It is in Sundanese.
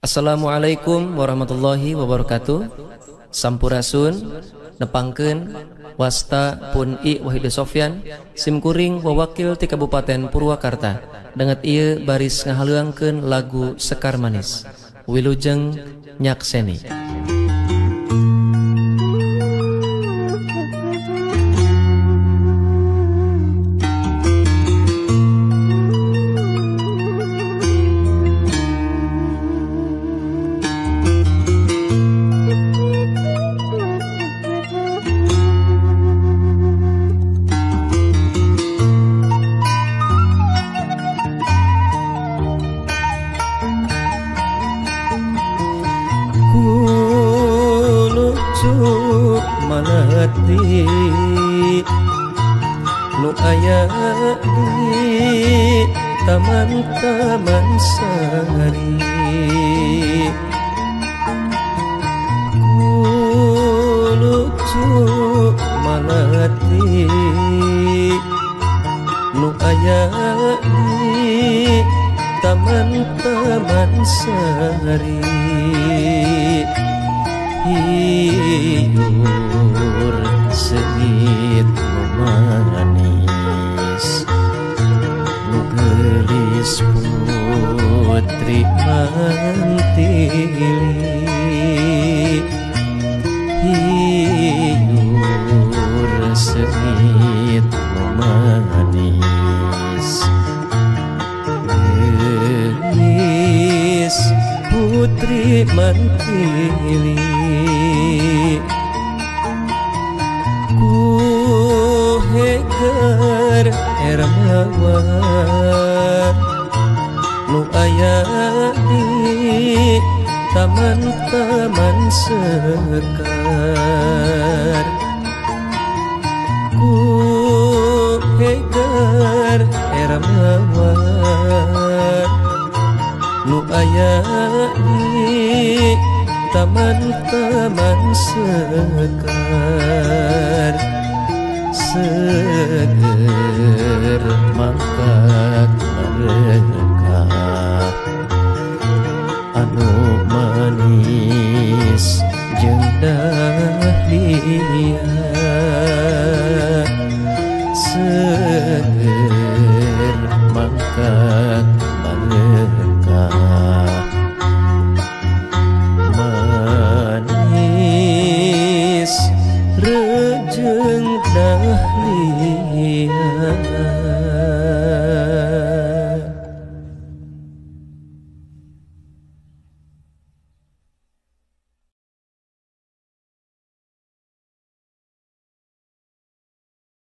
Assalamualaikum warahmatullahi wabarakatuh. Sampurasun, nepangkeun wasta pun I Wahid Sofyan simkuring wawakil ti Kabupaten Purwakarta. Danget ieu baris ngahaluangkeun lagu Sekar Manis. Wilujeng nyakseni. Malati nu aya di taman-taman sari, ku lucu malati nu aya di taman-taman sari. Hiur seungit nu manis, nu geulis putri mantili. Hiur seungit nu manis, geulis putri mantili. Ku heger era mawar nu aya di taman-taman sekar. Ku heger era mawar nu aya di taman-taman sekar. Seger mangkat mereka anu manis jeung dahlia. Seger mangkat mereka manis rejeng dahlia.